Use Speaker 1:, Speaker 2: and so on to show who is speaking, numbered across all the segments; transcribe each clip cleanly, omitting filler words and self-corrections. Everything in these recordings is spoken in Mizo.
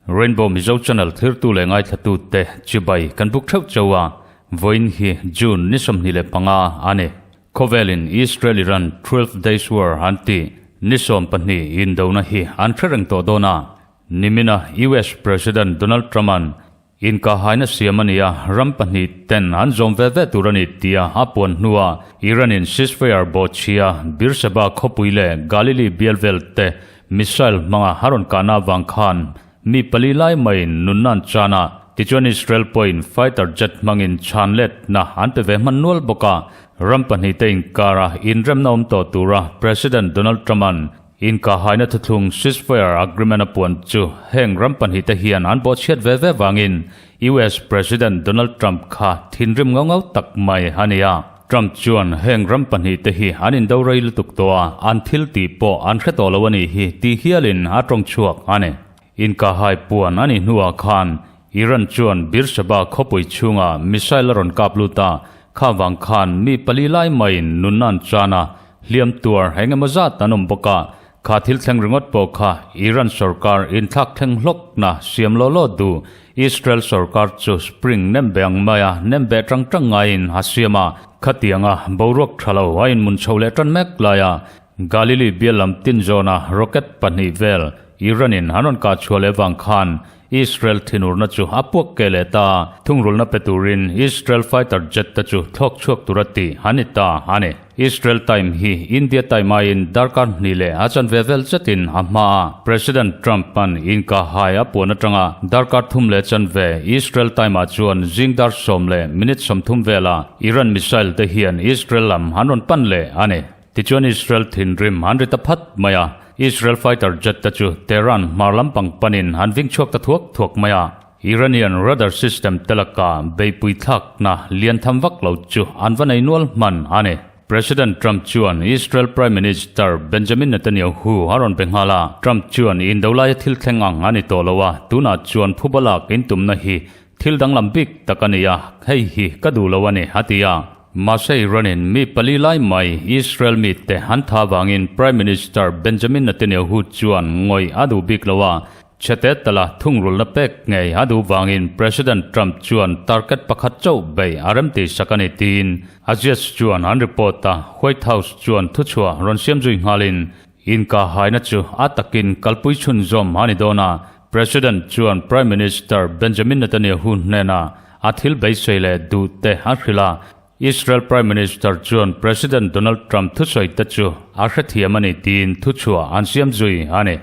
Speaker 1: Rainbow Mizo Channel thirtu leh ngaithlatute chibai kan buk theuh chauh a, vawiin hi June ni 25 a ni. Khawvelin Israel-Iran 12 Days War an tih ni 12 indona hi an hre reng tawh dawn a, nimina US President Donald Trump-a'n Inkahaina siam a ni a, ram pahnih ten an zawm ve ve tur a ni tia a puan hnuah Iran-in ceasefire bawhchhia Beersheba khawpui leh Galilee bial vel te missile hmanga a rawn kahna avang khan mi pali lai maiin nunna an chan a, tichuan Israel pawhin fighter jet hmangin chhan letna an pe ve hman nual bawk a, ram pahnih te inkara inremna awm tawh tura President Donald Trump-a'n Inkahaina thuthlung ceasefire agreement a puan chu heng ram pahnihte hian an bawhchhiat ve ve vangin US President Donald Trump kha thinrim ngau ngau tak mai a ni a. Trump chuan heng ram pahnihte hi an indo rei lutuk tawh a, an thil tih pawh an hre tawh lo a nih hi ti hialin a tawng chhuak a ni. Inkahai puan a nih hnuah khan Iran chuan Beersheba khawpui chhungah missile a rawn kap lut a, kha vang khan mi pali lai maiin nunna an chan a, hliam tuar eng emaw zat an awm bawk a, kha thil thleng ringawt pawh kha Iran sorkar inthlak thleng hlawkna siam law law duh Israel sorkar chu spring nem be ang maia nem beh tang tang ngaiin a siam a, khatianga boruak tha lo a inmun chho leh tan mek laia Galili bial lam tin zawna rocket pahnih vel Iran-in an rawn kah chhuah leh vang khan Israel thinurna chu a puak ke leh ta. Thungrulna pe turin Israel fighter jet te chu thlawk chhuak tura tih an ni ta a ni. Israel time hi India time aiin darkar hnih leh a chanve vel zetin a hma a. President Trump-a'n inkahhai a puan atanga darkar thum leh chanve Israel time-ah chuan zing dar sawm leh minute 30 vela Iran missile te hian Israel lam an rawn pan leh a ni. Tichuan Israel thinrim an ri ta phat mai a, Israel fighter jet te chu Tehran hmar lampang panin an ving chhuak ta thuak thuak mai a. Iranian radar system te laka beihpui thlakna lian tham vak lo chu an va nei nual hman a ni. President Trump chuan Israel Prime Minister Benjamin Netanyahu a rawn be nghal a, Trump chuan indo laia thil thleng ang a ni tawh lo a, tunah chuan phubalak intumna hi Thil danglam bik tak a ni a, hei hi ka duh lo a ni, a ti a. Mahse Iran-in mi pali lai mai Israel mite an tha avangin Prime Minister Benjamin Netanyahu chuan ngawih a duh bik lo a, chhete tala thungrulna pek ngei a duh vangin President Trump chuan target pakhat chauh bei a remti sak a ni tiin Axios chuan an report a, White House chuan thuchhuah rawn siam zui nghalin inkahaina chu a takin kalpui chhunzawm a ni dawn a, President chuan Prime Minister Benjamin Netanyahu hnenah a thil beisei leh duh te a hrilh a. Israel Prime Minister chuan President Donald Trump thusawi te chu a hrethiam a ni tiin thuchhuah an siam zui a ni.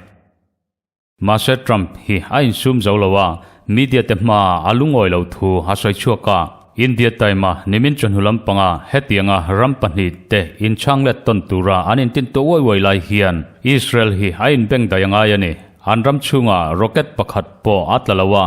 Speaker 1: Mahse Trump hi a insum zo lo a, media te hmaah a lungawi lo thu a sawi chhuak a. India Time-a nimin chawhnu lampanga hetianga ram pahnih te inchhang let tawn tura an intintuah uai uai lai hian Israel hi a inbengdai a ngai a ni. An ram chhungah rocket pakhat pawh a tla lo a,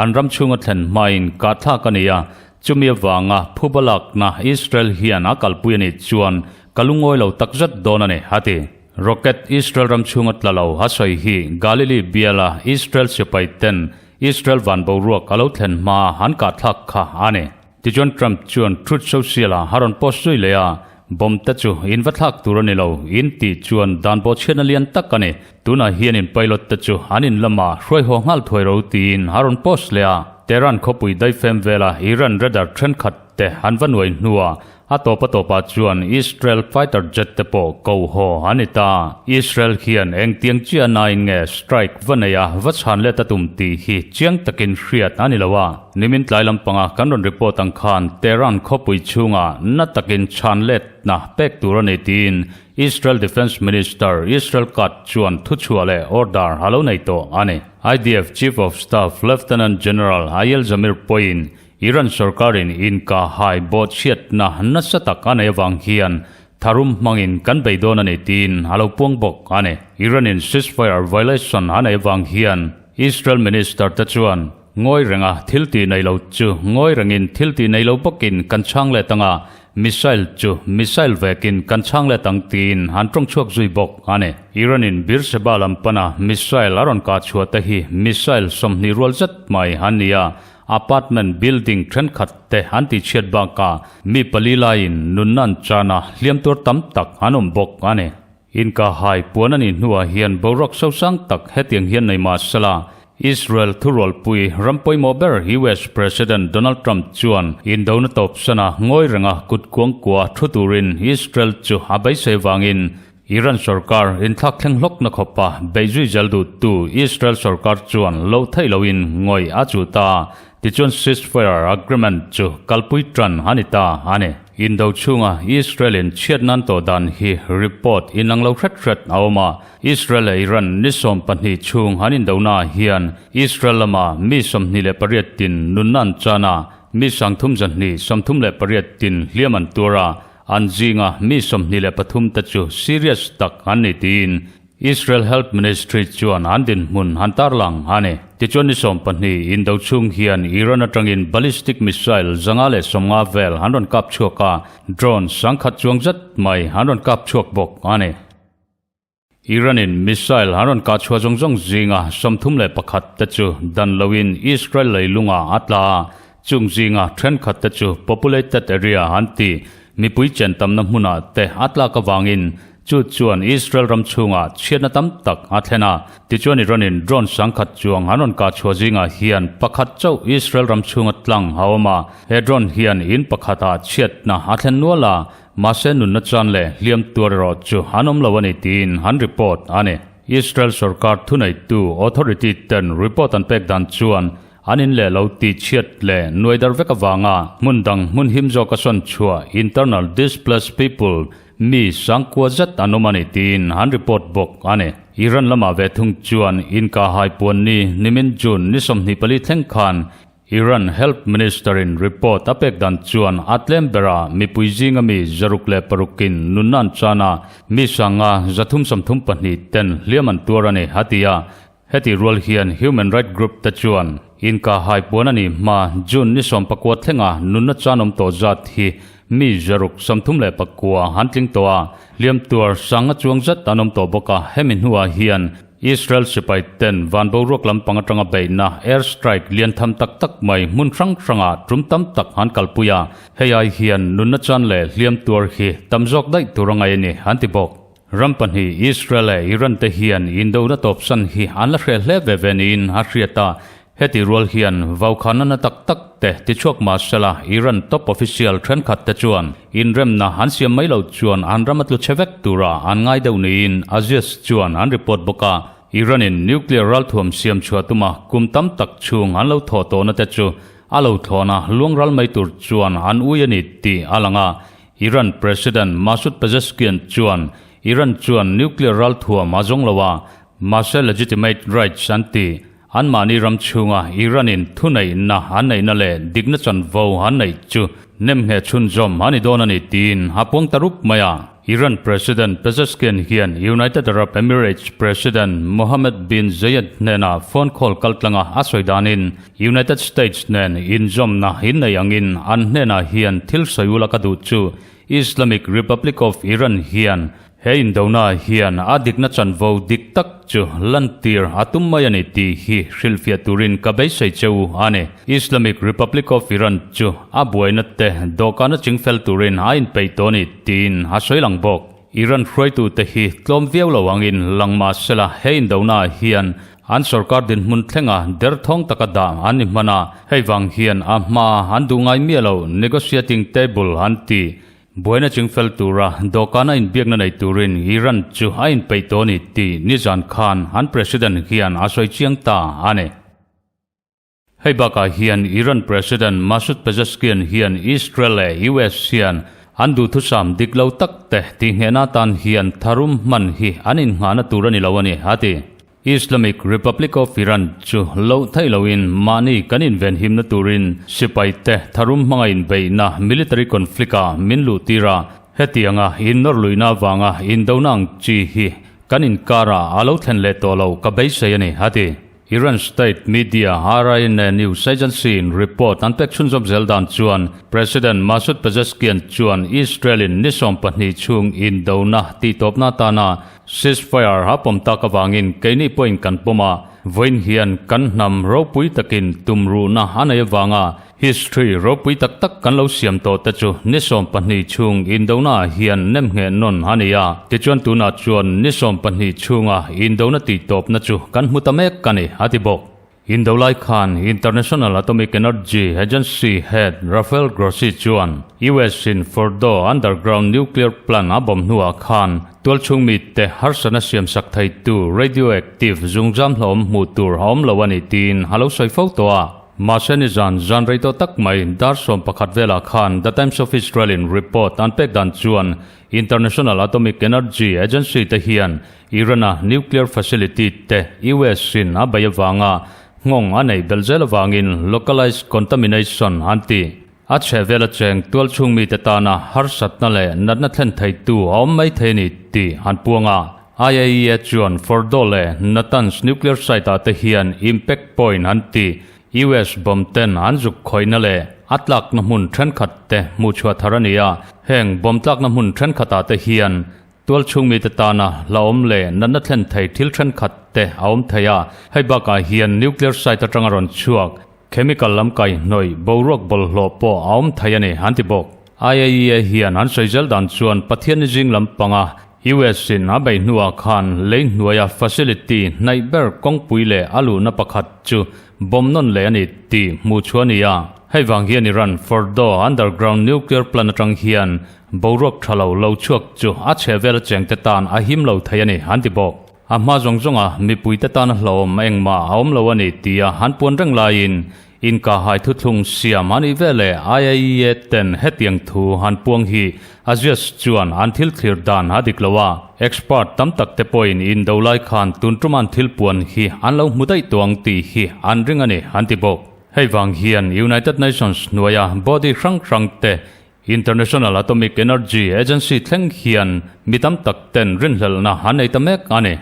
Speaker 1: an ram chhunga thlen hmain kahthlak a ni a, chumi avanga phuba lakna Israel hian a kalpui a nih chuan ka lungawi lo takzet dawn a ni, a ti. Rocket Israel ram chhunga tla lo a sawi hi Galilee biala Israel sipai ten Israel van boruak a lo thlen hmaa an kahthlak kha a ni. Tichuan Trump chuan Truth Social-ah a rawn post zui leh a, Bomb te chu in va thlak tur a ni lo, in tih chuan dan bawhchhiatna lian tak a ni. Tunah hian in pilot te chu an in lamah hruai haw nghal thuai ro tiin a rawn post leh a. Tehran khawpui daifem vela Iran radar thenkhat te an va nuai hnuah a tawp a tawpah chuan Israel fighter jet te pawh ko haw a ni ta. Israel hian engtiang chiah nain nge strike va nei a va chhan let a tum tih hi chiang takin hriat a ni lo a. Nimin tlai lampanga kan rawn report ang khan Tehran khawpui chhungah na takin chhan letna pek tur a ni tiin Israel Defence Minister Israel Katz chuan thuchhuah leh order a lo nei tawh a ni. IDF Chief of Staff Lieutenant General Eyal Zamir pawhin Iran sorkarin inkahhai bawhchhiatna nasa tak a nei avang hian tharum hmangin kan bei dawn a ni tiin a lo puang bawk a ni. Iran-in ceasefire violation a nei avang hian Israel Minister te chuan Ngawi renga thil tih nei lo chu ngawi rengin thil tih nei lo bawkin kan chhang let ang a, missile chu missile vekin kan chhang let ang tiin an tawng chhuak zui bawk a ni. Iran-in Beersheba lam pana missile a rawn kah chhuah te hi missile 20 rual zet mai an ni a. apartment building thenkhat te an tihchhiat bakah mi pali laiin nunna an chan a, hliam tuar tam tak an awm bawk a ni. Inkahhai puan a nih hnuah hian boruak sosang tak hetiang hian nei mah sela, Israel thurualpui ram pawimawh ber US President Donald Trump chuan indona tawpsana ngawi renga kut kuangkua thu turin Israel chu a beisei vangin Iran sorkar inthlak thleng hlawkna khawpa beihzui zel duhtu Israel sorkar chuan loh theih loin ngawi a chuh ta. Tichuan ceasefire agreement chu kalpui tan a ni ta a ni. Indo chhunga Israel-in chhiat nan tawh dan hi report inang lo hret hret a awm a. Israel leh Iran ni 12 chhung an indonaah hian Israel lama mi 28 tin nunna an chan a, mi 32 38 tin hliam an tuar a, an zinga mi 23 te chu serious tak an ni tiin Israel Health Ministry chuan an dinhmun an tarlang a ni. Tichuan ni 12 indo chhung hian Iran atangin ballistic missile 150 vel an rawn kap chhuak a, drone 10,000 chuang zet mai an rawn kap chhuak bawk a ni. Iran-in missile an rawn kah chhuah zawng zawng zinga 31 te chu dan loin Israel leilungah a tla a, chung zinga thenkhat te chu populated area an ti, mipui chen tamna hmunah te a tlak avangin Chu chuan Israel ram chhungah chhiatna tam tak a thlen a, tichuan Iran-in drone 10,000 chuang an rawn kah chhuah zingah hian pakhat chauh Israel ram chhunga tlang a awm a, he drone hian in pakhatah chhiatna a thlen nual a, mahse nunna chan leh hliam tuar erawh chu an awm lo a ni tiin an report a ni. Israel sorkar thuneitu authority ten report an pek dan chuan an in leh lo tih chhiat leh nuai dar vek avanga hmun dang hmun him zawka sawn chhuah internal displaced people Mi sangkua zet an awm a ni tiin an report bawk a ni. Iran lamah ve thung chuan inkahhai puan ni nimin June ni 24 thleng khan Iran Health Minister-in report a pek dan chuan a tlem berah mipui zinga mi 606in nunna an chan a, mi sanga 332 ten hliam an tuar a ni, a ti a. Heti rual hian human right group te chuan inkahhai puan a nih hma June ni 19 thlenga nunna chan awm tawh zat hi mi 639 an tling tawh a, hliam tuar sanga chuang zet an awm tawh bawk a. Hemi hnuah hian Israel sipai ten van boruak lampang atanga beihna air strike lian tham tak tak mai hmun hrang hrangah tum tam tak an kalpui a, hei ai hian nunna chan leh hliam tuar hi tam zawk daih tur a ngai a ni, an ti bawk. Ram pahnih Israel leh Iran te hian indona tawpsan hi an la hreh hle ve ve niin a hriat a, heti rual hian vaukhana na tak tak te tichhuak mah sela Iran top official thenkhat te chuan inremna an siam mai lo chuan an ram a tlu chhe vek tura an ngai deuh niin Axios chuan an report bawk a. Iran-in nuclear ralthuam siam chhuah tuma kum tam tak chhung an lo thawh tawhna te chu a lo thlawn a, luang ral mai tur chuan an ui a ni tih a lang a. Iran President Masoud Pezeshkian chuan Iran chuan nuclear ralthuam a zawng lo a, mahse legitimate rights an ti. Anmahni ram chhunga Iran-in thuneihna an neihna leh dikna chanvo an neih chu nemngheh chhunzawm a ni dawn a ni tiin a puang ta rup mai a. Iran President Pezeshkian hian United Arab Emirates President Mohammed bin Zayed hnenah phone call kaltlanga a sawi danin United States nen inzawmna innei angin an hnenah hian thil sawi ula ka duh chu Islamic Republic of Iran hian he indona hian a dikna chanvo dik tak chu lantir a tum mai a ni tih hi hrilhfiah turin ka beisei cheu a ni. Islamic Republic of Iran chu a buaina te dawhkana chingfel turin a inpeih tawh a ni tiin a sawi lang bawk. Iran hruaitute hi tlawm viau lo angin lang mah sela he indona hian An sorkar dinhmun thlenga derthawng taka dah an ni hman a, hei vang hian a hma an duh ngai miah lo, negotiating table an ti. Buaina chingfel tura dawhkana inbiakna nei turin Iran chu a inpeih tawh a ni tih nizan khan an president hian a sawi chiang ta a ni. Hei bakah hian Iran President Masoud Pezeshkian hian Israel leh US hian an duhthusam dik lo tak te tihnghehna atan hian tharum hman hi an innghahna tur a ni lo a ni, a ti. Islamic Republic of Iran chu loh theih loin mahni kan invenhimna turin sipai te tharum hmanga inbeihna military conflict-ah min luhtir a, hetianga innawr luihna avanga indona ang chi hi kan inkarah a lo thlen leh tawh lo ka beisei a ni, a ti. Iran state media IRNA news agency-in report an pek chhunzawm zel dan chuan President Masoud Pezeshkian chuan Israel-in ni 12 chhung indona tihtawpna atana. Ceasefire a pawm tak avangin keini pawhin kan pawm a, vawiin hian kan hnam ropui takin tumruhna a nei avanga history ropui tak tak kan lo siam tawh te chu ni 12 chhung indona ah hian nemngheh nawn a ni a. Tichuan tunah chuan ni 12 chhunga indona tihtawpna chu kan hmu ta mek a ni, a ti bawk. Indo lai khan International Atomic Energy Agency head Rafael Grossi chuan US in Fordow underground nuclear plant a bawm hnuah khan tualchhung mite harsatna siamsak theitu radioactive zungzam hlawm hmuh tur a awm lo a ni tiin a lo sawi fo tawh a. Mahse nizan zan rei tawh tak mai dar 11 velah khan The Times of Israel in report an pek dan chuan International Atomic Energy Agency te hian Iran-a nuclear facility te US in a bei avanga nghawng a neih belh zel avangin localized contamination an ti. A chhehvel a cheng tualchhung mite tana harsatna leh natna thlen theitu a awm mai thei a ni tih an puang a. IAEA chuan Fordow leh Natanz nuclear site-ah te hian impact point an ti. US bomb ten an zuk khawihna leh a tlakna hmun thenkhat te hmuhchhuah thar a ni a. Heng bomb tlakna hmun thenkhatah te hian Tualchhung mite tana hlauhawm leh natna thlen thei thil thenkhat te a awm thei a, hei bakah hian nuclear site atanga rawn chhuak chemical lam kaihnawih boruak bawlhhlawh pawh a awm thei a ni, an ti bawk. IAEA hian an sawi zel dan chuan Pathianni zing lampanga US in a beih hnuah khan lei hnuaia facility hnaih ber kawngpui leh a luhna pakhat chu bomb nawn leh a ni tih hmuh chhuah a ni a. Hei vang hian Iran Fordow underground nuclear plant atang hian Boruak tha lo lo chhuak chu a chheh vel a chengte tan a him lo thei a ni, an ti bawk. A hma zawng zawnga mipuite tana hlauhawm engmah a awm lo a ni tia han puan reng laiin inkahhai thuthlung siam a nih veleh IAEA ten hetiang thu han puang hi a zias chuan an thil thlir dan a dik lo a. Expert tam tak te pawhin indo lai khan tun tuman thil puan hi an lo hmu daih tawh ang tih hi an ring a ni, an ti bawk. Hei vang hian United Nations hnuaia body hrang hrang te International Atomic Energy Agency thleng hian mi tam tak ten rinhlelhna an nei ta mek a ni.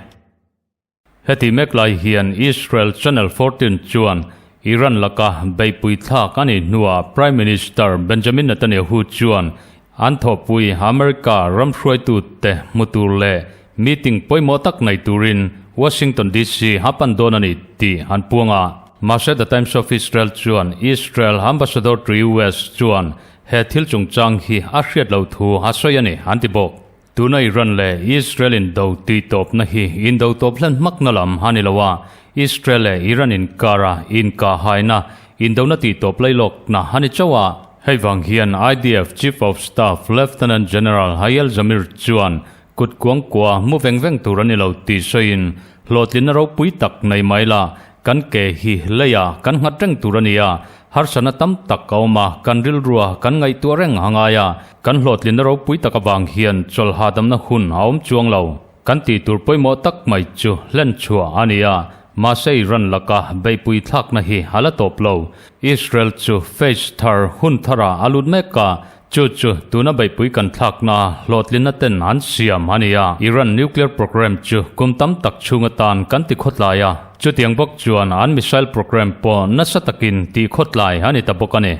Speaker 1: Heti mek lai hian Israel Channel 14 chuan Iran laka beihpui thlak a nih hnuah Prime Minister Benjamin Netanyahu chuan an thawhpui America ram hruaitute hmu tur leh meeting pawimawh tak nei turin Washington DC a pan dawn a ni tih an puang a. Mahse The Times of Israel chuan Israel Ambassador to US chuan He thil chungchang hi a hriat loh thu a sawi a ni, an ti bawk. Tuna Iran leh Israel indo tih tawpna hi indo tawp hlen hmakna lam a ni lo a, Israel leh Iran inkara inkahhaina, indona tih tawp lailawkna a ni chauh a. Hei vang hian IDF Chief of Staff Lieutenant General Hayel Zamir chuan kut kuangkua mu veng veng tur a ni lo tih sawiin hlawhtlinna ropui tak nei mai la, kan ke hi leiah kan nghat reng tur a ni a, Harsatna tam tak a awm a, kan rilrua kan ngaihtuah reng a ngai a, kan hlawhtlinna ropui tak avang hian chawlh hahdamna hun a awm chuang lo. Kan tih tur pawimawh tak mai chu hlen chhuah a ni a, mahse Iran laka beihpui thlakna hi a la tawp lo. Israel chu phase thar hun tharah a lut mek a, Chu chu tuna beihpui kan thlakna hlawhtlinna ten an siam a ni a, Iran nuclear program chu kum tam tak chhung atan kan ti khawtlai a, chutiang bawk chuan an missile program pawh nasa takin tih khawtlai a ni ta bawk a ni.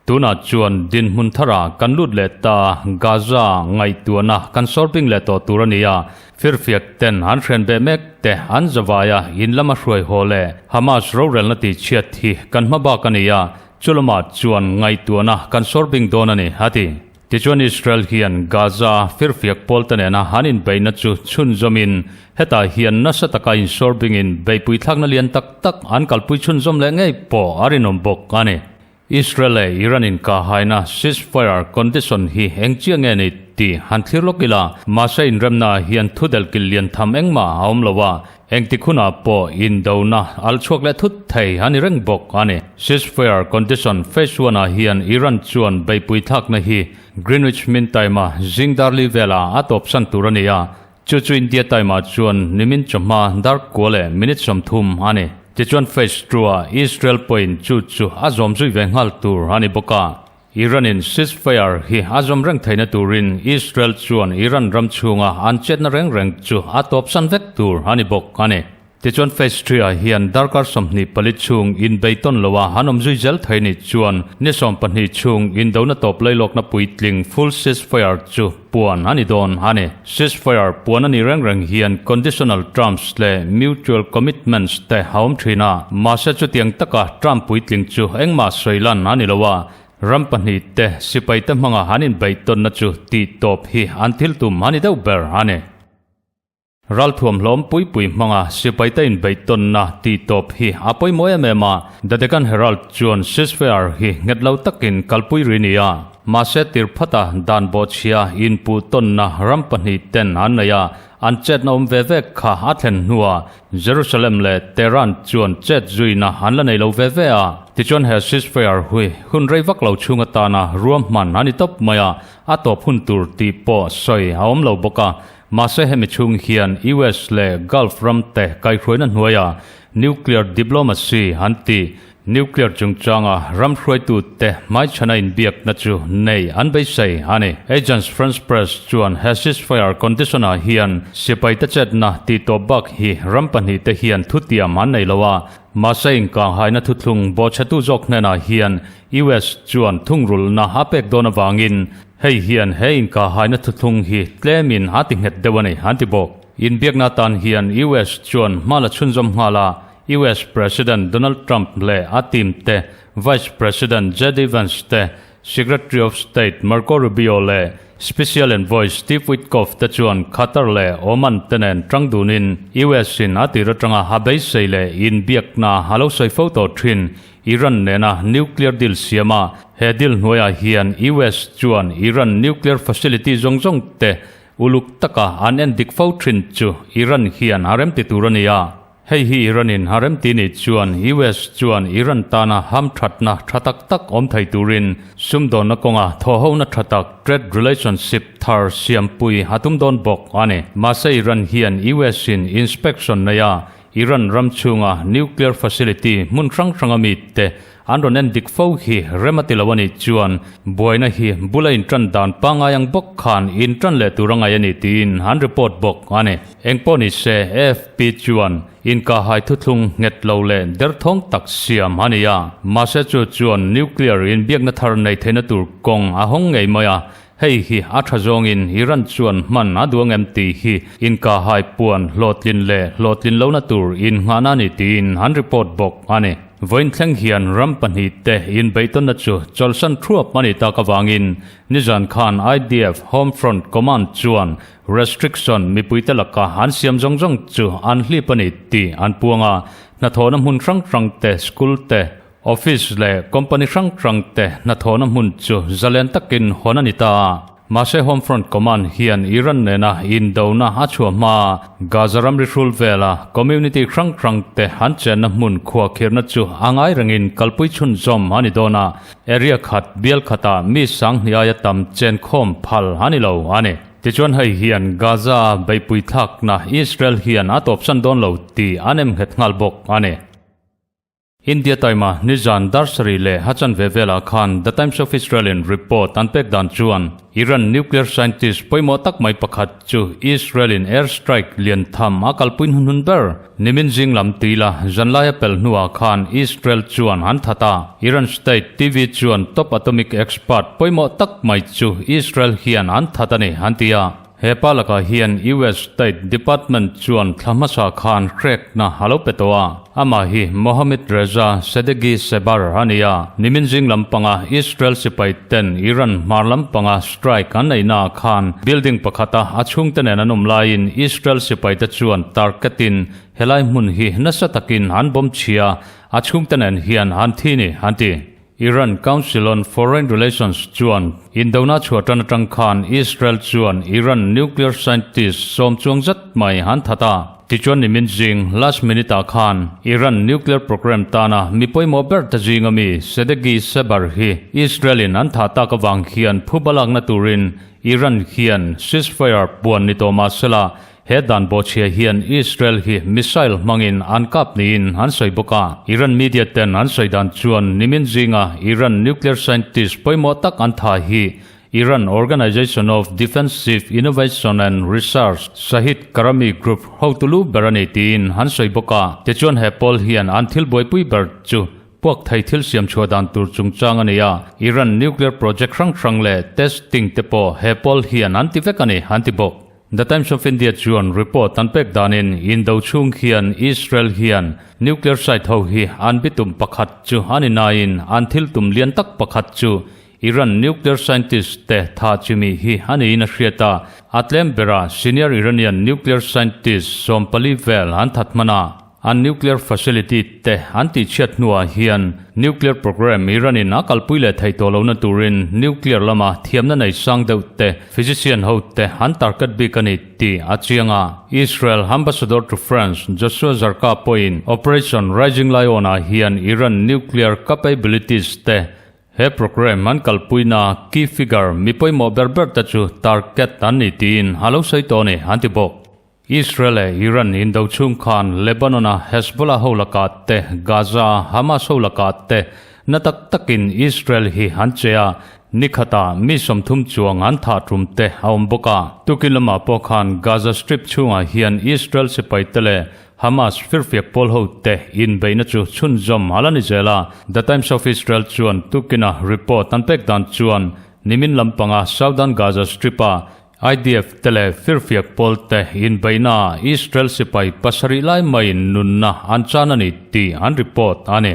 Speaker 1: Tunah chuan dinhmun tharah kan lut leh ta, Gaza ngaihtuahna kan sawrbing leh tawh tur a ni a, firfiak ten an hren beh mek te an zavai a, in lama hruai haw leh Hamas rorelna tihchhiat hi kan hma bak a ni a, Chu lamah chuan ngaihtuahna kan sawr bing dawn a ni, a ti. Tichuan Israel hian Gaza firfiak pawlte nena an inbeihna chu chhunzawmin hetah hian nasa taka insawr bingin beihpui thlakna lian tak tak an kalpui chhunzawm leh ngei pawh a rinawm bawk a ni. Israel leh Iran inkahhaina ceasefire condition hi eng chiah nge ni tih han thlir lawk ila, mahse inremnaah hian thudelh kilh lian tham engmah a awm lo a, Engtik hunah pawh indona al chhuak leh thut thei a ni reng bawk a ni. Ceasefire condition phase one ah hian Iran chuan beihpui thlakna hi Greenwich Mean Time a zing dar li velah a tawpsan tur a ni a, chu chu India time ah chuan nimin chawhma dar kua leh minute 30 a ni. Tichuan phase two ah Israel pawhin chu chu a zawm zui ve nghal tur a ni bawk a. Iran-in ceasefire hi a zawm reng theihna turin Israel chuan Iran ram chhunga an chetna reng reng chu a tawpsan vek tur a ni bawk a ni. Tichuan Phase Three-ah hian darkar 24 chhung inbeitawn loa han awm zui zel thei ni chuan ni 12 chhung indona tawp lailawkna puitling full ceasefire chu puan a ni dawn a ni. Ceasefire puan a ni reng reng hian conditional terms leh mutual commitments te a awm thin a, mahse chutiang taka term puitling chu engmah sawi lan a ni lo a, ram pahnihte sipaite hmanga an inbeihtawnna chu tih tawp hi an thil tum a ni deuh ber a ni. Ralthuam hlawm pui pui hmanga sipaite inbeihtawnna tih tawp hi a pawimawh em em a, The Deccan Herald chuan ceasefire hi nghet lo takin kalpui ri ni a, mahse tir phata dan bawhchhia inpuh tawnna ram pahnih ten an nei a, an chetna awm ve ve kha a thlen hnuah Jerusalem leh Tehran chuan chet zuina an la nei lo ve ve a. Tichuan he ceasefire hui hun rei vak lo chhung atana ruahman a ni tawp mai a, a tawp hun tur tih pawh sawi a awm lo bawk a. Mahse hemi chhung hian US leh Gulf ram te kaihhruaina hnuaia nuclear diplomacy an tih, nuclear chungchanga ram hruaitu te hmaichhana inbiakna chu nei an beisei a ni. Agence France Presse chuan he ceasefire condition-ah hian sipaite chetna tih tawp bak hi ram pahnihte hian thutiam an nei lo a, mahse inkanghaina thuthlung bawhchhetu zawk hnenah hian US chuan thungrulhna a pek dawn avangin Hei hian he inkahhaina thuthlung hi tlemin a ti nghet deuh a ni, an ti bawk. Inbiakna atan hian US chuan hma la chhunzawm nghal a, US President Donald Trump leh a team te, Vice President JD Vance te, Secretary of State Marco Rubio leh Special Envoy Steve Witkoff te chuan Qatar leh Oman te nen tang dunin US in a tir atanga a beisei leh inbiakna a lo sawi fo tawh thin. Iran nena nuclear deal siam a, he deal hnuaiah hian US chuan Iran nuclear facility zawng zawng te uluk taka an en dik fo thin chu Iran hian a remti tur a ni a. Hei hi Iran-in a remti ni chuan US chuan Iran tana hamthatna tha tak tak awm thei turin sumdawnna kawnga thawhhona tha tak trade relationship thar siampui a tum dawn bawk a ni. Mahse Iran hian US-in inspection nei a, Iran ram chhunga nuclear facility hmun hrang hranga mite an rawn en dik fo hi rem a ti lo a nih chuan buaina hi bula intan dan pangngai ang bawk khan intan leh tur a ngai a ni tiin an report bawk a ni. Engpawh ni se AFP chuan inkahhai thuthlung nghet lo leh derthawng tak siam a ni a, mahse chu chuan nuclear inbiakna thar nei theihna tur kawng a hawng ngei mai a, Hei hi a tha zawngin Iran chuan hman a duang em tih hi inkahhai puan hlawhtlin leh hlawhtlin lohna tur innghahna a ni tiin an report bawk a ni. Vawiin thleng hian ram pahnih te inbeihtawnna chu chawlhsan thuap a nih tak avangin nizan khan IDF Home Front Command chuan restriction mipuite laka an siam zawng zawng chu an hlip a ni tih an puang a, hnathawhna hmun hrang hrang te, school te, Office leh company hrang hrang te hnathawhna hmun chu zalen takin hawn a ni ta a. Mahse Home Front Command hian Iran nena indona a chhuah hma Gaza ramri hrul vela community hrang hrang te an chenna hmun khuahkhirhna chu a ngai rengin kalpui chhunzawm a ni dawn a, area khat bial khatah mi sanghnih aia tam chenkhawm phal a ni lo a ni. Tichuan hei hian Gaza beihpui thlakna Israel hian a tawpsan dawn lo tih an emnghet nghal bawk a ni. India Time-a nizan dar sarih leh a chanve velah khan The Times of Israel-in report an pek dan chuan Iran nuclear scientist pawimawh tak mai pakhat chu Israel-in air strike lian tham a kalpui hnuhnun ber nimin zing lam tila zanlai a pelh hnuah khan Israel chuan an that a. Iran state TV chuan top atomic expert pawimawh tak mai chu Israel hian an that a ni an ti a. He pa lakah hian US State Department chuan thla hmasa khan hrekna a lo pe tawh a. Amah hi Mohammad Reza Sadeghi Sabar a ni a. Nimin zing lampanga Israel sipai ten Iran hmar lampanga strike an neihnaah khan building pakhata a chhungte nen an awm laiin Israel sipaite chuan target-in helai hmun hi nasa takin an bomb chhia a chhungte nen hian an thi ni an ti. Iran Council on Foreign Relations chuan indona chhuah tan atang khan Israel chuan Iran nuclear scientist sawm chuang zat mai an that a. Tichuan nimin zing last minute ah khan Iran nuclear program tana mi pawimawh ber ta zing ami Sadeghi Sabar hi Israel in an thah tak avang hian phuba lakna turin Iran hian ceasefire puan ni tawh mahsela He dan bawhchhia hian Israel hi missile hmangin an kap niin an sawi bawk a. Iran media ten an sawi dan chuan nimin zinga Iran nuclear scientist pawimawh tak an tha hi Iran Organization of Defensive Innovation and Research Shahid Karami Group hotu lu ber a ni tiin an sawi bawk a. Tichuan he pawl hian an thil buaipui ber chu puak thei thil siam chhuah dan tur chungchang a ni a, Iran nuclear project hrang hrang leh testing te pawh he pawl hian an ti vek a ni, an ti bawk. The Times of India chuan report an pek danin indo chhung hian Israel hian nuclear site ho hi an bitum pakhat chu a ni nain an thil tum lian tak pakhat chu Iran nuclear scientist te tha chimi hi a niin a hriat a, a tlem berah senior Iranian nuclear scientist 14 vel an that hman a. An nuclear facility te an tihchhiat hnuah hian nuclear program Iran in a kalpui leh thei tawh lohna turin nuclear lama thiamna nei sang deuh te, physician ho te an target bik a ni tih a chiang a. Israel Ambassador to France Joshua Zarka pawhin Operation Rising Lion ah hian Iran nuclear capabilities te he program an kalpuina key figure mi pawimawh ber ber te chu target an ni tiin a lo sawi tawh a ni an ti bawk. Israel leh Iran indo chhung khan Lebanon-a Hezbollah ho lakah te, Gaza-a Hamas ho lakah te na tak takin Israel hi an che a, ni khatah mi 30 chuang an thah tum te a awm bawk a. Tukin lamah pawh khan Gaza Strip chhungah hian Israel sipai te leh Hamas firfiak pawl ho te inbeihna chu chhunzawm a la ni zel a. The Times of Israel chuan tukina report an pek dan chuan nimin lampanga Southern Gaza Strip-a IDF te leh firfiak pawl te inbeihnaah Israel sipai pasarih lai maiin nunna an chan a ni tih an report a ni.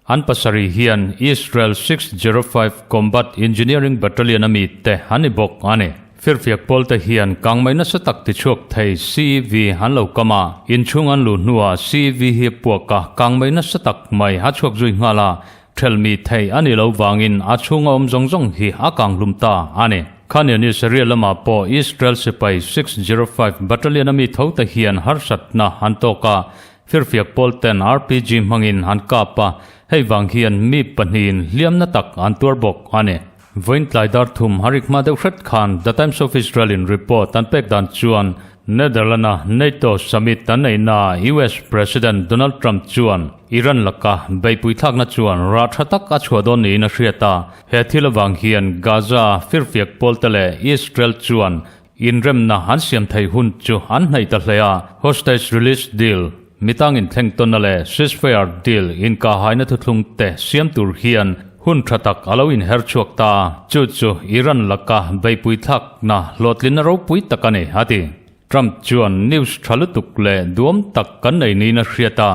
Speaker 1: An pasarih hian Israel 605 Combat Engineering Battalion a mi te an ni bawk a ni. Firfiak pawl te hian kangmei nasa tak tichhuak thei CEV an lo kam a, inchhung an luh hnuah CEV hi a puak a, kangmei nasa tak mai a chhuak zui nghal a, Thelmi thei a nih loh vangin a chhunga awm zawng zawng hi a kanghlum ta a ni. Khan Israel lamah pawh Israel sipai 605 Battalion a mi tho te hian harsatna an tawk a, firfiak pawl ten RPG hmangin an kap a, hei vang hian mi pahnihin hliamna tak an tuar bawk a ni. Vawiin tlai dar thum a rik hma deuh hret khan The Times of Israel in report an pek dan chuan Netherland-a NATO summit an neihnaah US President Donald Trump chuan Iran laka beihpui thlakna chuan rah tha tak a chhuah dawn niin a hriat a. He thil avang hian Gaza firfiak pawlte leh Israel chuan inremna an siam thei hun chu an hnaih ta hle a. Hostage release deal, mitangin thleng tawnna leh ceasefire deal inkahhaina thuthlung te siam tur hian hun tha tak a lo inher chhuak ta. Chu chu Iran laka beihpui thlakna hlawhtlinna ropui tak a ni, a ti. Trump chuan news tha lutuk leh duam tak kan nei niin a hriat a,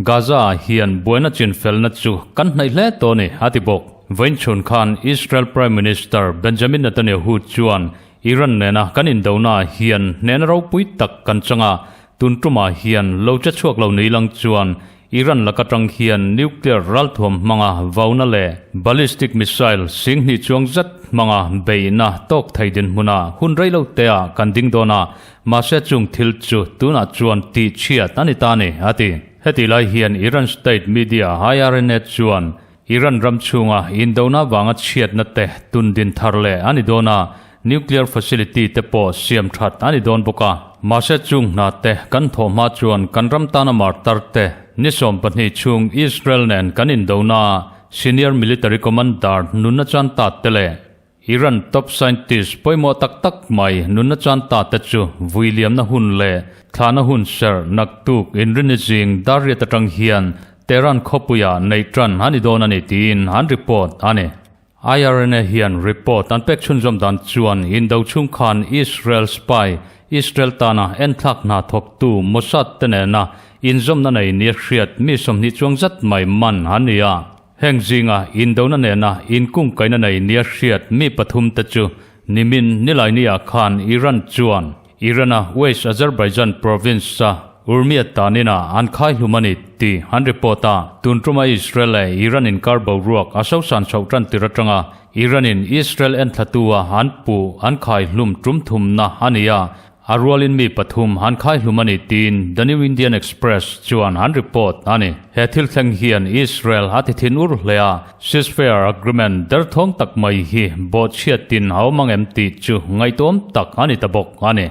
Speaker 1: Gaza-ah hian buaina chinfelna chu kan hnaih hle tawh a ni, a ti bawk. Vawiinchhun khan Israel Prime Minister Benjamin Netanyahu chuan Iran nena kan indonaah hian hnehna ropui tak kan chang a, tun tumah hian lo che chhuak lo ni lang chuan Iran laka tang hian nuclear ralthuam hmanga vauna leh ballistic missile 2000 chuang zet hmanga beihna tawk thei dinhmuna hun rei lo te ah kan ding dawn a, mahse chung thil chu tunah chuan tih chhiat a ni ta a ni, a ti. Heti lai hian Iran state media IRNA chuan Iran ram chhunga indona vanga chhiatna te tun din thar leh a ni dawn a, nuclear facility te pawh siam that a ni dawn bawk a. Mahse chung hna te kan thawh hma chuan kan ram tana martar te ni 12 chhung Israel nen kan indona senior military commander nunna chan ta te leh Iran top scientist pawimawh tak tak mai nunna chan ta te chu vui liamna hun leh thlahna hun serh naktuk inrini zing dar riat atang hian Tehran khawpuiah neih tan a ni dawn a ni tiin an report a ni. IRNA hian report an pek chhunzawm dan chuan indo chhung khan Israel spy Israel tana enthlak hna thawktu Mossad te nena inzawmna nei nia hriat mi 20 chuang zat mai man an ni a. Heng zinga indona nena inkungkaina nei nia hriat mi pathum te chu nimin nilai nia khan Iran chuan Irana West Azerbaijan province a Urmia tanina an khai hlum a ni tih an report a. Tun tuma Israel leh Iran inkar boruak a sosan chhoh tan tir atanga Iran-in Israel enthlatua an puh an khai hlum tum thumna a ni a, a rualin mi pathum an khai hlum a ni tiin The New Indian Express chuan an report a ni. He thil thleng hian Israel a ti thin ur hle a, ceasefire agreement derthawng tak mai hi bawhchhiatin a awm ang em tih chu ngaihtuam tak a ni ta bawk a ni.